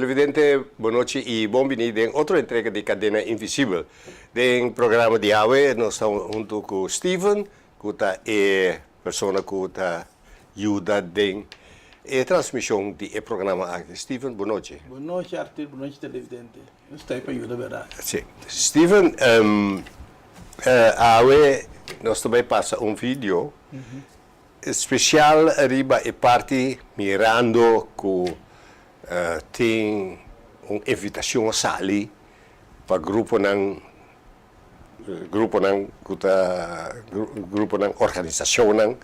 Televidente, bon nochi y bon bini den otro entrega di Cadena Invisibel. Den programa di awe nos ta hunto cu Steven, cu ta e persona cu ta yuda den e transmision di e programa aki. Steven, bon nochi. Bon nochi Arthur, bon nochi televidente. Nos ta ahí pa yuda, berdad? Si. Steven, awe nos ta bay pasa un video Special riba e parti mirando cu tin un invitacion a sali pa gruponan, gruponan cu ta, gruponan, organisacionnan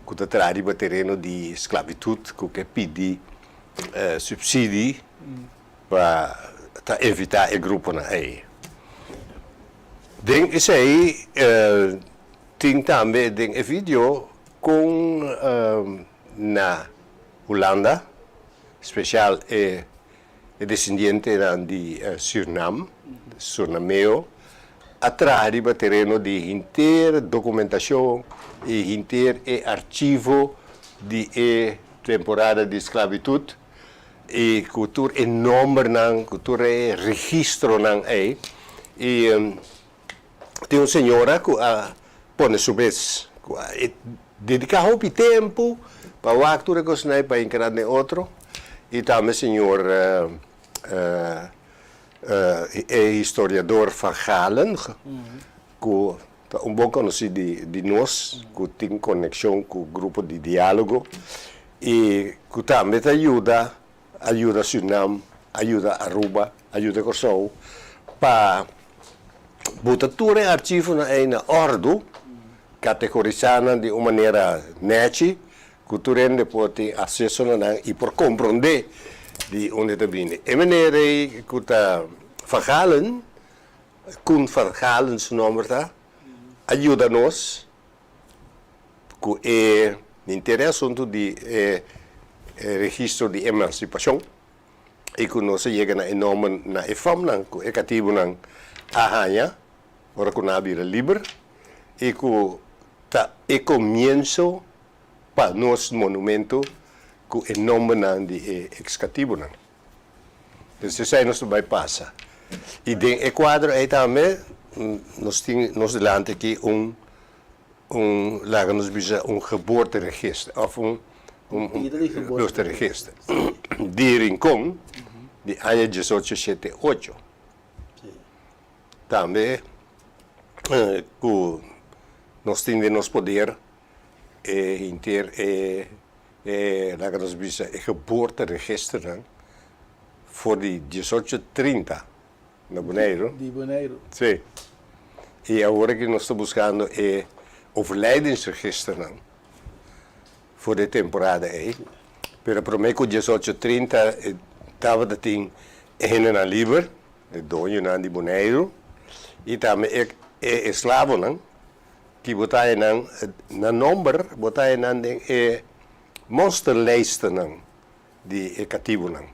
cu ta traha riba tereno di sclavitud cu ke pidi subsidi pa ta invita e gruponan ey. Den esey Tin tambe den e video kon na Hulanda, spesial e desendientenan di Sürnam, Surnameo, a traha riba tereno di henter dokumentashon i henter e archivo di e temporada di sklabitut i ku tur e nòmbernan, ku tur e registronan ei. I Tin un señora ku a pone su mes, ku a dediká hopi tempu pa wak tur e kosnan ei pa hinka den otro. I tambe señor e historiador Van Galen, ku ta un bon konosí di nos, ku tin konekshon ku grupo di diálogo i ku tambe ta yuda, a yuda Surinam, a yuda Aruba, a yuda Kòrsou pa Bo ta tur e archivonan ei na òrdu, kategorisá nan di un manera nèchi ku tur hende por tin akseso na nan i por komprondé di unda ta bini. E manera ei ku ta Van Galen, Koen van Galen su nòmber ta, a yuda nos ku e henter e asuntu di e registro di emansipashon. i ku nos a yega na e nòmber na e famnan ku e katibunan a haña ora ku nan a bira liber i ku ta e komienso pa nos monumento ku e nòmbernan di e eks katibunan. Entonces esei nos ta bai pasa. I den e kuadro ei tambe nos tin nos dilanti aki un un laga nos bisa un geboorteregister of un un geboorteregister di Rincon di aña diesocho shete i ocho. Tambe ku nos tin den nos poder e hinter e e laga nos bisa e geboorteregisternan for di diesocho trinta. Na Boneiru. Di Boneiru. Sí. I awor aki nos ta buskando e overlijdensregisternan for e temporada ei. Pero promé ku diesocho trinta e tabata tin e hendenan liber, e doñonan di Boneiru i tambe e e esklavonan ki bo ta haña nan nan nomber bo ta haña nan den e monsterlijstennan. di e katibunan.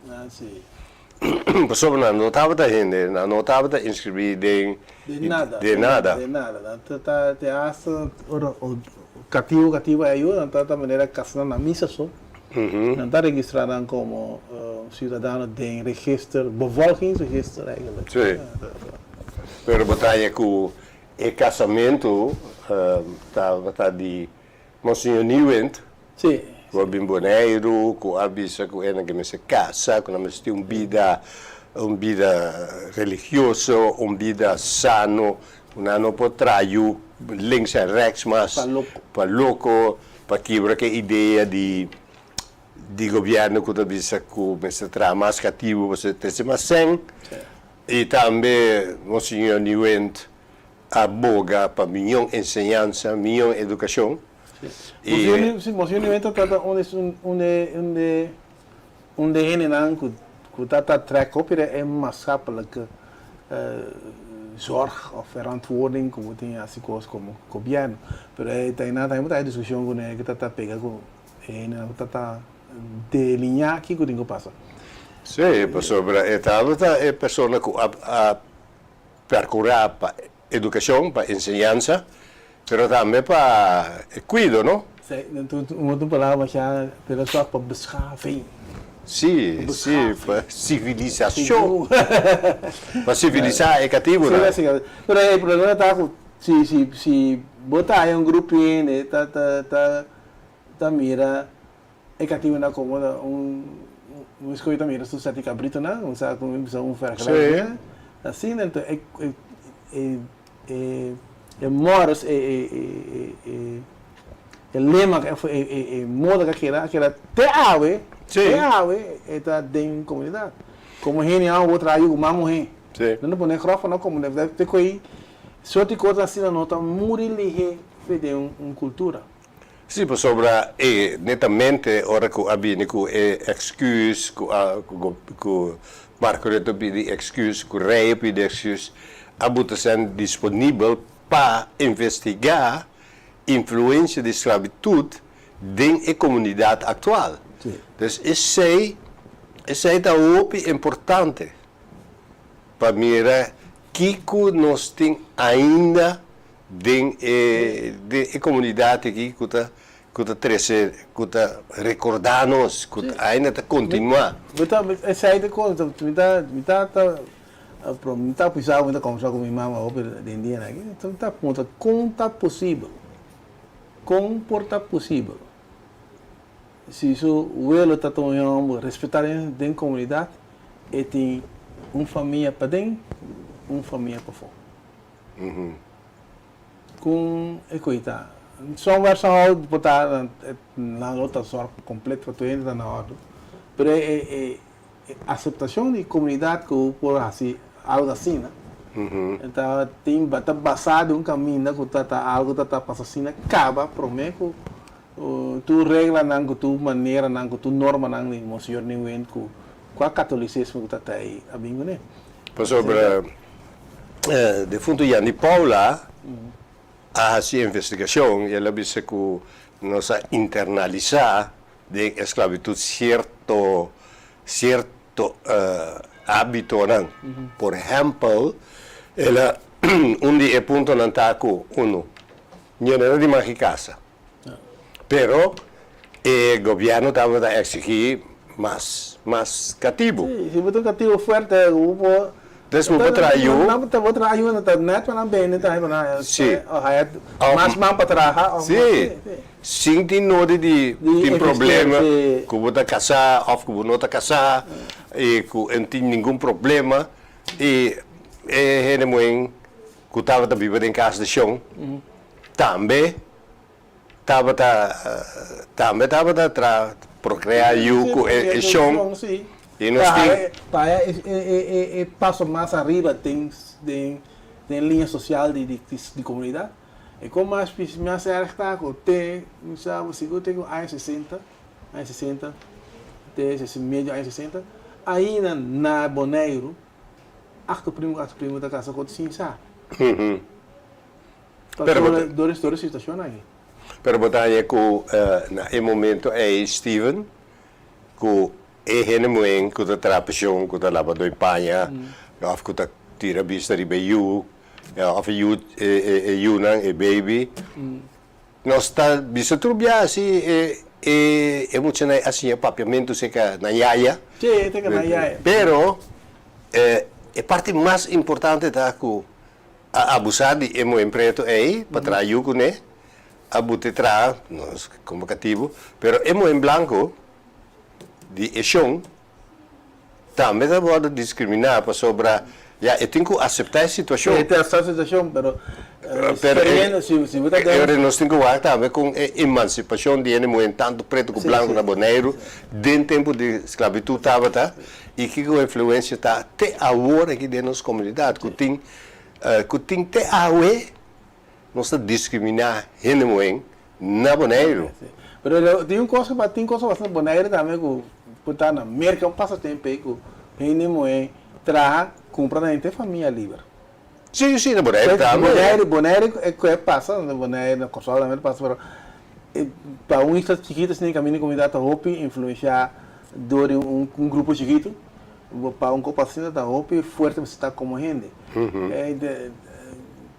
Pasobra nan no tabata hende, nan no tabata inskribí den Den nada. Den nada. Den nada. Nan ta ta te hasta ora katibu katibu a ayuda nan ta ta manera kasa nan na misa so. Nan ta registrá nan komo siudadano den register, bevolkingsregister eigenlijk. Sí. Pero bo ta haña ku e kasamentu tabata di Monseñor Nieuwind. Sí. Ku a bin Boneiru, ku a bisa ku e nan ke mester kasa, ku nan mester tin un bida, un bida religioso, un bida sano, ku nan no por traha yu links en rechts mas. Pa loko. Pa loko, pa kibra ku e idea di di gobièrnu ku ta bisa ku mester traha mas katibu pasobra trese mas sèn. Sí. I tambe Monseñor Nieuwind a boga pa mion enseñansa, mion edukashon. I. Si, Monseñor Nieuwind ta trata un un de un de un de hendenan ku ku ta ta trek hopi den e maatschappelijke zorg of verantwoording ku bo tin hasi kos komo gobièrnu. Pero e ta einan tambe bo ta haña diskushon ku e ku ta ta pega ku e hendenan ku ta ta deliñá kiko tin ku pasa. Si, pasobra e tabata e persona ku a a Percurá pa educacion, pa enseñansa, pero tambe pa e cuido, no? Sí, un otro palabra masha pero zorg pa beschaving. Sí, sí, pa sivilisashon. Pa sivilisá e katibunan. Sí, pero e problema ta ku si si si bo ta haña un grupo hende ta ta ta ta mira e katibunan komo un un eskoyo ta mira su seti kabritonan, osea ku bisa un vergelijking asina enton e e e e mores e e e e E lema e moda ku a keda a keda te awe, te awe e ta den komunidat. Komo hende awe bo traha yu ku mas muhé. Nan ta pone gròf na komunidat te ku ei sort di kos asina no ta muri lihé fe den un kultura. Sí, pasobra e netamente ora ku a bini ku e èksküs ku a ku Marco Rutte a pidi èksküs, ku Rei a pidi èksküs, a buta sèn disponibel pa investigá influencia di sclavitud den e comunidad actual. Dus esey, esey ta hopi importante pa mira kico nos tin ainda den e, den e comunidad aki cu ta, cu ta trece, cu ta recorda nos, cu ainda ta continua. Mi ta, esey ta con, mi ta, mi ta, ta Mi ta pisa mi ta kombersa ku mi mama hopi den dianan aki, mi ta puntra kon ta posibel, kon por ta posibel si su welo ta ta un hòmber respetá den komunidat e tin un famia paden, un famia pafó. Kon e koe ta? Somewhere somehow por ta nan lo ta sòrg kompleto pa tur hende ta na òrdu, pero e E aseptashon di komunidat ku por hasi algu asina ta tin ta basá den un kaminda ku ta ta algu ta ta pasa asina kaba promé ku tur reglanan ku tur maneranan ku tur normanan di Monseñor Nieuwind ku kua katolisismo ku ta ta ei a bin kuné. Pasobra defuntu Yandy Paula a hasi investigashon i el a bisa ku nos a internalisá Den esclavitud cierto cierto habitonan. Por ehempel, el a un di e puntonan ta cu uno no era di magi casa, pero e gobierno tabata exigi mas mas catibu. Si, si bo ta un catibu fuerte, bo por Des bo por traha yu. Nan bo traha yu nan ta net pa nan bende tambe pa nan haya mas man pa traha. Si, sin tin nodi di tin problema ku bo ta kasá òf ku bo no ta kasá i ku e no tin ningun problema i e hende muhé ku tabata biba den kas di shon tambe Tabata tambe tabata tra procrea yu cu e shon y nos tin. Pa haya e paso mas ariba den den liña social di comunidad. E con mas mas erg ta cu te mi sa sigur te cu aña sesenta aña sesenta te medio aña sesenta ainda na Boneiru acht primo cu acht primo ta casa cu otro sin sa. Pero bo ta. Dor dor e situacion aki. Pero bo ta haña cu na e momento ey, Steven, cu e hende muhen cu ta traha pension, cu ta laba doi paña, of cu ta tira bista riba e yu, of e yu, e yunan, e baby, nos ta bisa tur bia si e e e muchanan a siña papiamentu cerca nan yaya. Sí, cerca nan yaya. Pero e parti mas importante ta cu A abusá di e muhé pretu ei pa traha yu kuné, a bute traha, nos komo katibu, pero e muhé blanku di e shon tambe ta wòrdu diskriminá pasobra ya e tin ku aseptá e situashon. E ta aseptá e situashon, pero Pero e si bo ta den. E ora nos tin ku wak tambe kon e emansipashon di hende muhé tantu pretu ku blanku na Boneiru den tempu di sklabitut tabata i kiko influensia ta te awor aki den nos komunidat ku tin ku tin te awe nos ta diskriminá hende muhé na Boneiru. Pero tin un kos tin kos ku pasa na Boneiru tambe ku por ta na Merka un pasa tempu ei ku hende muhé traha kumpra na henter famia liber. Sí, sí, na Boneiru tambe. Boneiru, Boneiru e ku e pasa, na Boneiru, na Kòrsou tambe ta pasa, pero pa un isla chikitu asina kaminda komunidat ta hopi influensiá dor di un grupo chikitu, pa un kopo asina ta hopi fuerte mester ta komo hende.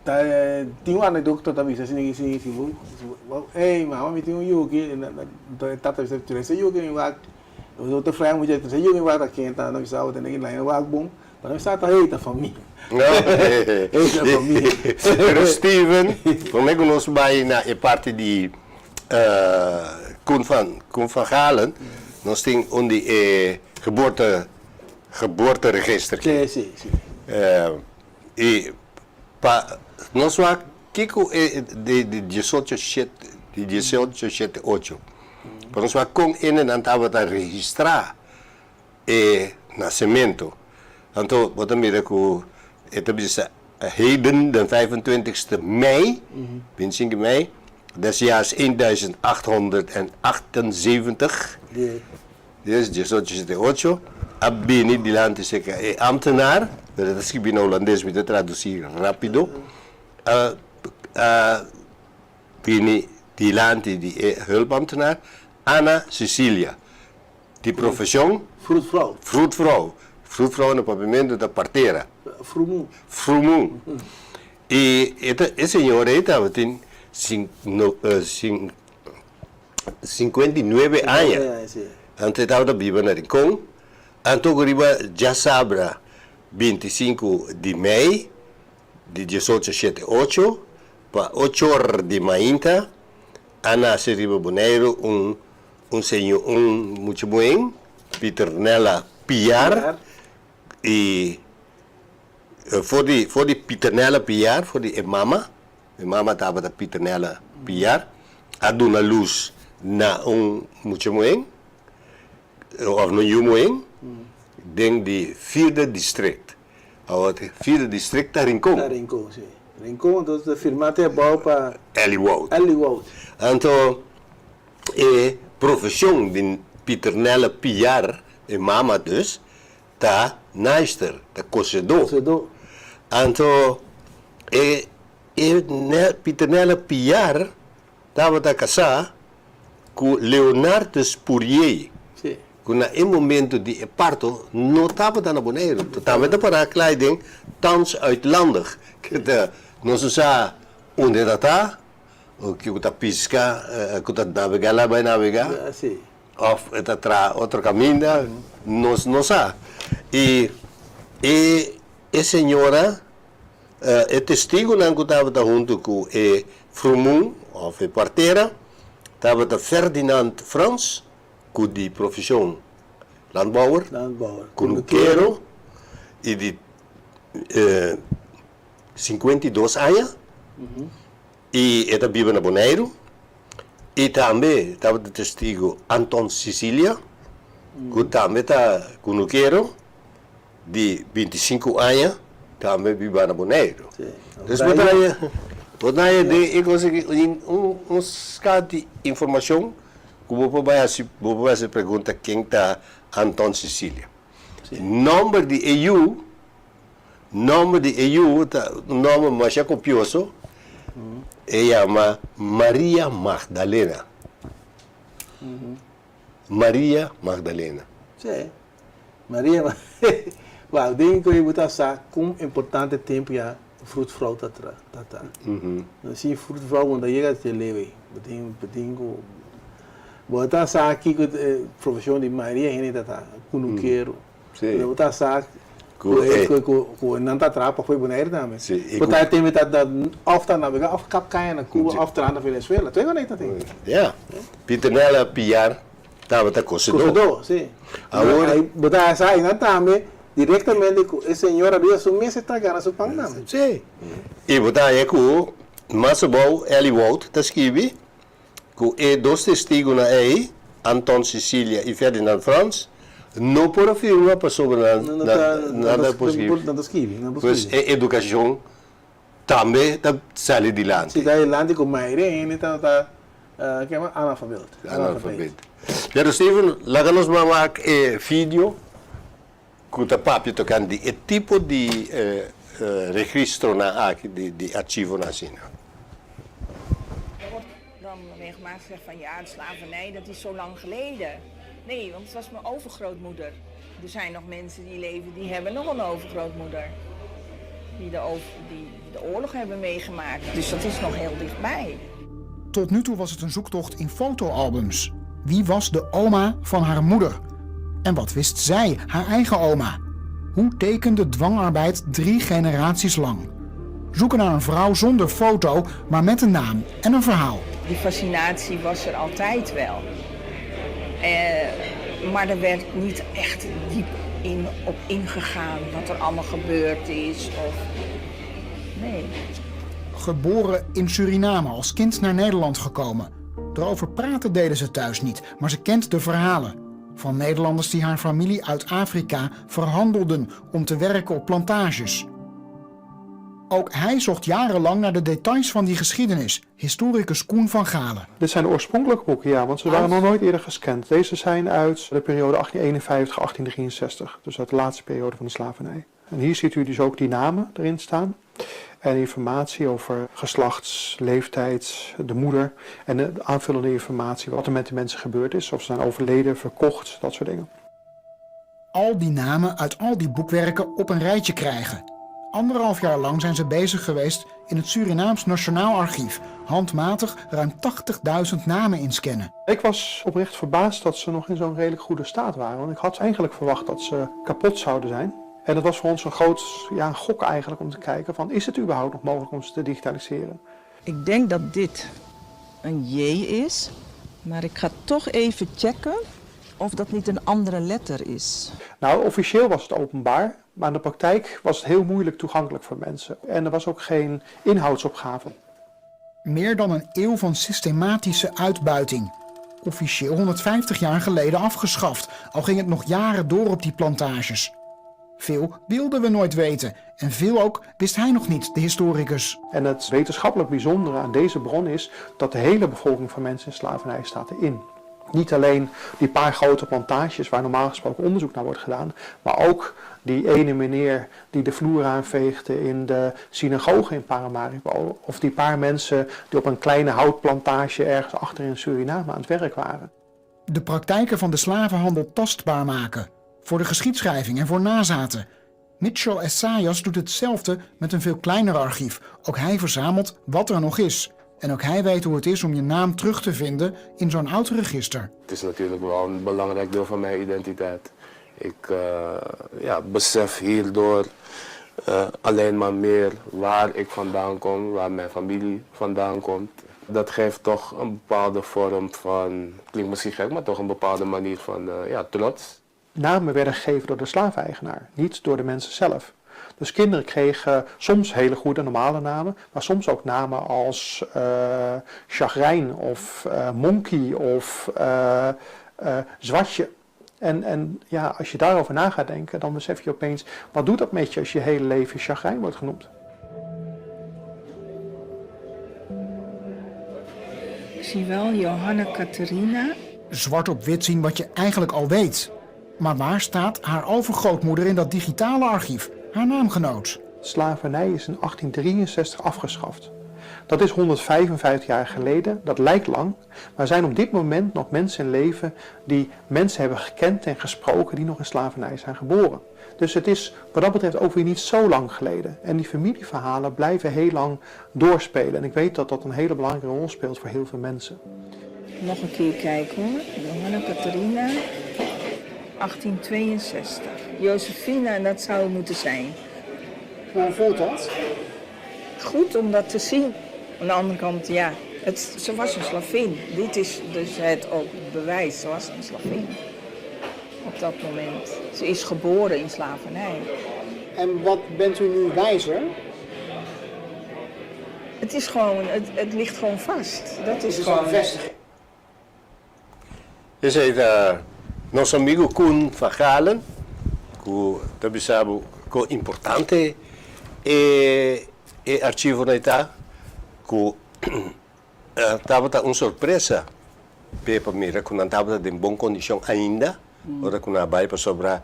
Ta tin un anekdota ta bisa asina si si bo ey mama mi tin un yuki, e tata bisa trese yuki mi wak. Bo ta frai mucha ta yo mi wak ken ta no bisa bo tene ki laña wak bon pa no bisa ta hey ta famia hey ta famia. Pero Steven prome ku nos bai na e parti di Koen van Koen van Galen nos tin un di e geboorte geboorteregister Si si si. I pa nos wak kiko e di di diesocho shete di diesocho shete ocho pa nos wak kon hendenan tabata registrá e nasementu. Anto bo ta mira ku e ta bisa heden den vijfentwintigste mei, bintisinke mei, des jaars 1878, Dies diesocho sete ocho, a bini dilanti serka e ambtenaar, pero e ta skibi na hulandes, mi ta tradusi rapido, a a bini dilanti di e hulpambtenaar, Ana Cecilia, di profesion. Vroedvrouw. Vroedvrouw. Vroedvrouw na papiamentu ta partera. Frumun. Frumun. I e ta e señora ei tabatin sin no sin. 59 aña. Anto e tabata biba na Rincon. Anto ku riba djasabra 25 di mei di diesocho shete ocho pa ochor di mainta a nase riba Boneiru un un señor un mucha muhen Pieternella Piar i for di for di Pieternella Piar for di e mama. Mi mama tabata Pieternella Piar, a duna lus na un mucha muhé, òf na un yu muhé, den di vierde district. Awor, vierde district ta Rincon. Ta Rincon, si. Rincon, anto ta firmá te abou pa. Ellie Wout. Ellie Wout. Anto, e profeshon di Pieternella Piar, e mama dus, ta naaister, ta kosedó. Kosedó. Anto e e Pieternella Piar tabata kasá ku Leonardus Pourier, Sí. ku na e momento di e parto no tabata na Boneiru, tabata pará klai den thans uitlandig, ke ta nos no sa unda e ta ta, o ku ta piska, ku ta nabegá la bai nabegá. Sí. Of e ta traha otro caminda, nos no sa. Y e e señora, e testigonan cu tabata hunto cu e frumun of e partera, tabata Ferdinand Frans, cu di profesion landbouwer, Landbouwer, cunukero, y di 52 aña. I e ta biba na Boneiru. I tambe tabata testigu Anton Cicilia, ku tambe ta kunukero di bintisinku aña, tambe biba na Boneiru. Dus bo ta haña, bo ta haña den e kos aki un un skat di informashon ku bo por bai hasi, bo por bai hasi pregunta ken ta Anton Cicilia. Nòmber di e yu. Nomber di e yu ta un nomber masha kopioso, e yama Maria Magdalena. Maria Magdalena. Sí. Maria Ma Wou, den ku bo ta sa kon importante tempu ya vroedvrouw ta tra ta ta. Sin vroedvrouw bo no ta yega te leu ei. Bo tin bo tin ku bo ta sa kiko e profeshon di mayoria hende ta ta, kunukero. Sí. Bo ta sa Ku e. Ku nan ta traha pa fo'i Bonaire tambe. Sí, i Bo ku. ta teme ta ta òf ta nabegá òf kap kaña na Cuba òf traha na Venezuela. Tur e manera ta tin. Ya. Pieternella Piar tabata kosedó. Kosedó, sí. Awor. Ai bo ta sa einan tambe direktamente ku e señora riba su mes e ta gana su pan tambe. Sí. I bo ta haña ku mas abou Ellie Wout ta skibi Ku e dos testigunan ei, Anton Cecilia i Ferdinand Frans, no por a firma pasobra nan nan ta por skibi. Pues e edukashon tambe ta sali dilanti. Si ta dilanti ku mayoria hende ta ta ke analfabet. Analfabet. Pero Steven, laga nos ban wak e video ku ta papia tokante di e tipo di registronan aki, di archivonan asina. Er wordt dan regelmatig gezegd van ja, de slavernij dat is zo lang geleden. Nee, want het was mijn overgrootmoeder. Er zijn nog mensen die leven die hebben nog een overgrootmoeder. Die de, over, die de oorlog hebben meegemaakt. Dus dat is nog heel dichtbij. Tot nu toe was het een zoektocht in fotoalbums. Wie was de oma van haar moeder? En wat wist zij, haar eigen oma? Hoe tekende dwangarbeid drie generaties lang? Zoeken naar een vrouw zonder foto, maar met een naam en een verhaal. Die fascinatie was er altijd wel. Maar er werd niet echt diep op ingegaan wat er allemaal gebeurd is. Of... Nee. Geboren in Suriname, als kind naar Nederland gekomen. Erover praten deden ze thuis niet, maar ze kent de verhalen. Van Nederlanders die haar familie uit Afrika verhandelden om te werken op plantages. Ook hij zocht jarenlang naar de details van die geschiedenis. Historicus Koen van Galen. Dit zijn de oorspronkelijke boeken, ja, want ze waren nog nooit eerder gescand. Deze zijn uit de periode 1851-1863, dus uit de laatste periode van de slavernij. En hier ziet u dus ook die namen erin staan. En informatie over geslacht, leeftijd, de moeder. En de aanvullende informatie wat er met de mensen gebeurd is. Of ze zijn overleden, verkocht, dat soort dingen. Al die namen uit al die boekwerken op een rijtje krijgen. 1,5 jaar lang zijn ze bezig geweest in het Surinaams Nationaal Archief. Handmatig ruim 80.000 namen inscannen. Ik was oprecht verbaasd dat ze nog in zo'n redelijk goede staat waren. Want ik had eigenlijk verwacht dat ze kapot zouden zijn. En dat was voor ons een groot, ja, gok eigenlijk om te kijken van is het überhaupt nog mogelijk om ze te digitaliseren? Ik denk dat dit een J is, maar ik ga toch even checken of dat niet een andere letter is. Nou, officieel was het openbaar, maar in de praktijk was het heel moeilijk toegankelijk voor mensen. En er was ook geen inhoudsopgave. Meer dan een eeuw van systematische uitbuiting. Officieel 150 jaar geleden afgeschaft, al ging het nog jaren door op die plantages. Veel wilden we nooit weten en veel ook wist hij nog niet, de historicus. En het wetenschappelijk bijzondere aan deze bron is dat de hele bevolking van mensen in slavernij staat erin. Niet alleen die paar grote plantages waar normaal gesproken onderzoek naar wordt gedaan, maar ook die ene meneer die de vloer aanveegde in de synagoge in Paramaribo. Of die paar mensen die op een kleine houtplantage ergens achter in Suriname aan het werk waren. De praktijken van de slavenhandel tastbaar maken. Voor de geschiedschrijving en voor nazaten. Mitchell Essayas doet hetzelfde met een veel kleiner archief. Ook hij verzamelt wat er nog is. En ook hij weet hoe het is om je naam terug te vinden in zo'n oud register. Het is natuurlijk wel een belangrijk deel van mijn identiteit. Ik besef hierdoor alleen maar meer waar ik vandaan kom, waar mijn familie vandaan komt. Dat geeft toch een bepaalde vorm van, klinkt misschien gek, maar toch een bepaalde manier van trots. Namen werden gegeven door de slaveneigenaar, niet door de mensen zelf. Dus kinderen kregen soms hele goede normale namen, maar soms ook namen als chagrijn of monkey of zwartje. En als je daarover na gaat denken, dan besef je opeens, wat doet dat met je als je hele leven chagrijn wordt genoemd? Ik zie wel Johanna Catharina. Zwart op wit zien wat je eigenlijk al weet. Maar waar staat haar overgrootmoeder in dat digitale archief? Haar naamgenoot. Slavernij is in 1863 afgeschaft. Dat is 155 jaar geleden, dat lijkt lang, maar er zijn op dit moment nog mensen in leven die mensen hebben gekend en gesproken die nog in slavernij zijn geboren. Dus het is wat dat betreft ook weer niet zo lang geleden. En die familieverhalen blijven heel lang doorspelen. En ik weet dat dat een hele belangrijke rol speelt voor heel veel mensen. Nog een keer kijken hoor. Johanna Catharina, 1862. Josephina, dat zou het moeten zijn. Hoe voelt dat? Goed om dat te zien. Aan de andere kant, ja, ze was een slavin. Dit is dus het ook bewijs. Ze was een slavin op dat moment. Ze is geboren in slavernij. En wat bent u nu wijzer? Het is gewoon, het ligt gewoon vast. Dat is Het is gewoon een bevestiging. Esei ta nos amigo Koen van Galen, ku ta bisa bo kon importante e e archivonan ta, ku tabata un sorpresa p'e pa mira ku nan tabata den bon kondishon ainda ora ku nan a bai pasobra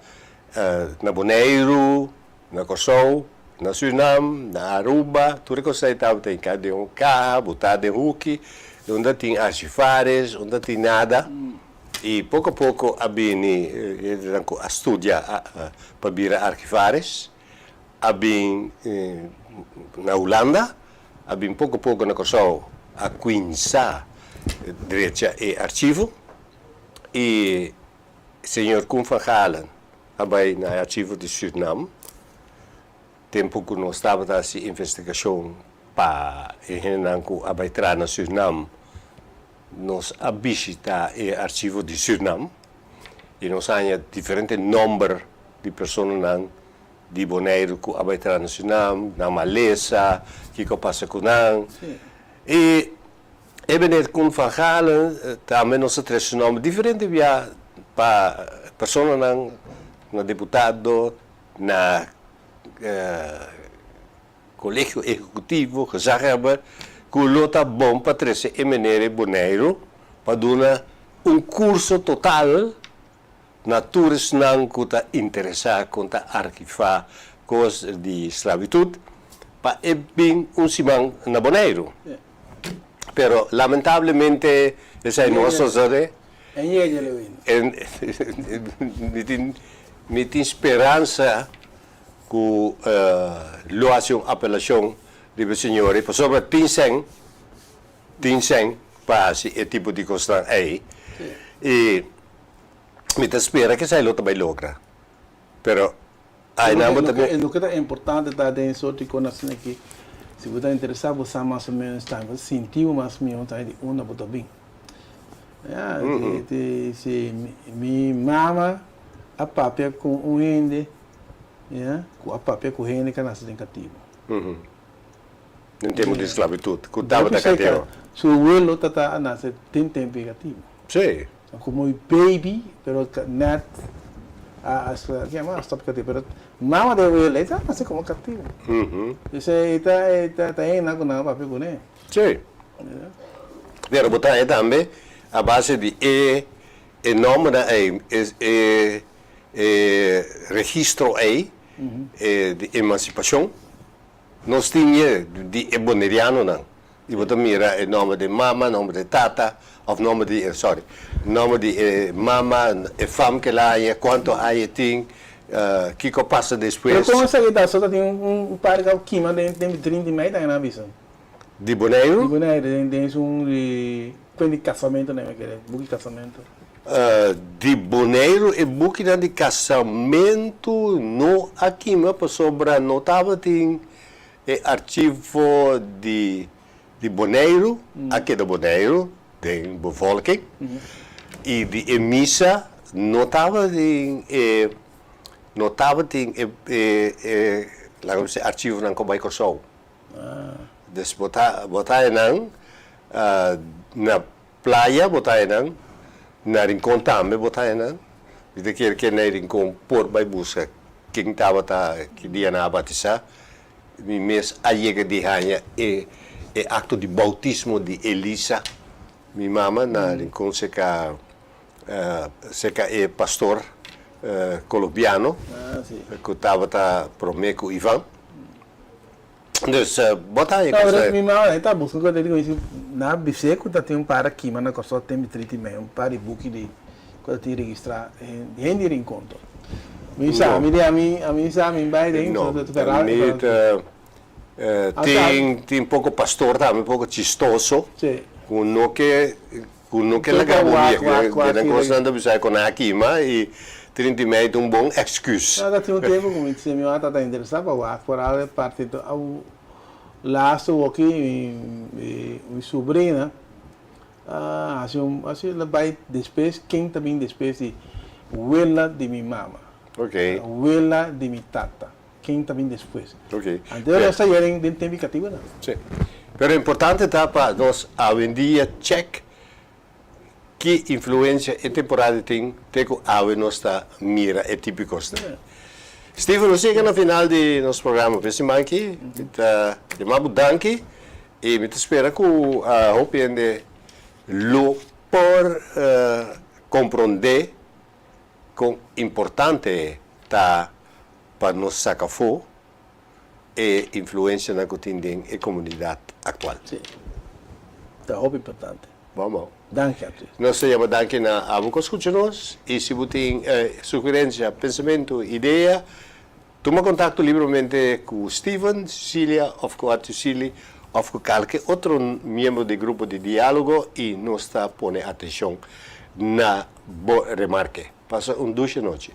na Boneiru, na Kòrsou, na Surinam, na Aruba, tur e kos ei tabata hinká den un kaha, botá den huki, unda tin archivaris, unda tin nada. I poko poko a bini hendenan ku a studia pa bira archivaris, a bin na Hulanda, a bin poko poko na Kòrsou a kuinsá drecha e archivo i. Señor Koen van Galen a bai na e archivo di Sürnam tempu ku nos tabata hasi investigashon pa e hendenan ku a bai traha na Sürnam. Nos a bishita e archivo di Sürnam i nos a haña diferente nòmber di personanan di Boneiru ku a bai traha na Sürnam, nan malesa, kiko a pasa ku nan. I e meneer Koen van Galen tambe nos a trese su nòmber diferente bia pa personanan na diputado, na Kolegio Ehekutivo, gezaghebber, ku lo ta bon pa trese e meneer e Boneiru pa duna un kurso total na tur esnan ku ta interesá kon ta arkivá kos di sklabitut pa e bin un siman na Boneiru. Pero lamentablemente esei no a sosodé. Mi tin speransa ku lo hasi un apelashon riba e señor ei pasobra tin sèn, tin sèn pa hasi e tipo di kosnan ei i mi ta spera ku esei lo ta bai logra pero ainan bo ta E loke ta importante ta den e sorti kon asina aki si bo ta interesá bo sa mas o ménos tambe bo ta sinti bo mas mihó tambe di unda bo ta bin. Ya, si mi mama a papia ku un hende Ya, ku a papia ku hende ku a nase den katibu. Den tempu di sklabitut, ku tabata katibu. Su welo tata a nase den tempu di katibu. Sí. Komo baby, pero nèt a a stòp katibu. Pero mama di e welo ei ta nase komo katibu. P'esei e ta e ta hende ku nan a papia kuné. Sí. Pero bo ta haña tambe a base di e e nòmbernan ei, e E registro ei di emansipashon nos tin e di e bonerianonan i bo ta mira e nòmber di mama, nòmber di tata òf nòmber di sorry nòmber di e mama, e fam ke el a haña, kuantu aña e tin, kiko a pasa despues. Pero kon esaki ta? So ta tin un par ku a kima den vitrin di mei tambe nan a bisa. Di Boneiru? Di Boneiru, den den esun di kuen di kasamentu nan mi kere, buki kasamentu. Di Boneiru e bukinan di kasamentu no a kima pasobra no tabatin e archivo di di Boneiru, a keda Boneiru den bevolking i di e misa no tabatin e no tabatin e e laga mi bisa archivonan ku bai Kòrsou. Dus bo ta bo ta enan na playa bo ta enan, na Rincon tambe bo ta enan. Mi ta kere ke na Rincon por bai buska ken tabata ki dia nan a batisa. Mi mes a yega di haña e e akto di boutismo di Elisa, mi mama, na Rincon serka serka e pastor colombiano ku tabata prome ku Ivan. Dus bo ta haña kos. Mi mama e ta buska ku e di na bis'é ku ta tin un par a kima na Kòrsou tempu 30 i mei un par di buki di ku ta tin registrá hende di Rincon to. Mi sa mi di ami ami sa mi bai den No, mi ta tin tin poko pastor tambe poko chistoso ku no ke Ku no ke laga bo mira den kosnan ta bisa ku nan a kima i 30 i mei ta un bon èksküs. No, ta tin un tempu ku mi mi mama tabata interesá pa wak foral e parti laatste woki mi mi subrina a hasi un hasi el a bai despues ken ta bin despues di wela di mi mama wela di mi tata ken ta bin despues anto nos ta yera den tempu di katibunan. Sí. Pero importante ta pa nos awendia check ki influencia e temporada tin te cu awe nos ta mira e tipo cosnan. Steven, nos yega na final di nos programa pa e siman aki. Mi ta yama bo danki y mi ta spera cu hopi hende lo por compronde con importante ta pa nos saca afo e influencianan cu tin den e comunidad actual. Sí. Ta hopi importante. Bon bon. Danki Arthur. Nos ta yama danki na abo cu a scucha nos y si bo tin sugerencia, pensamento, idea, tuma contacto libremente cu Steven, Cecilia of cu Arthur Sealy of cu calke otro miembro di grupo di dialogo y nos ta pone atencion na bo remarke. Pasa un dushi nochi.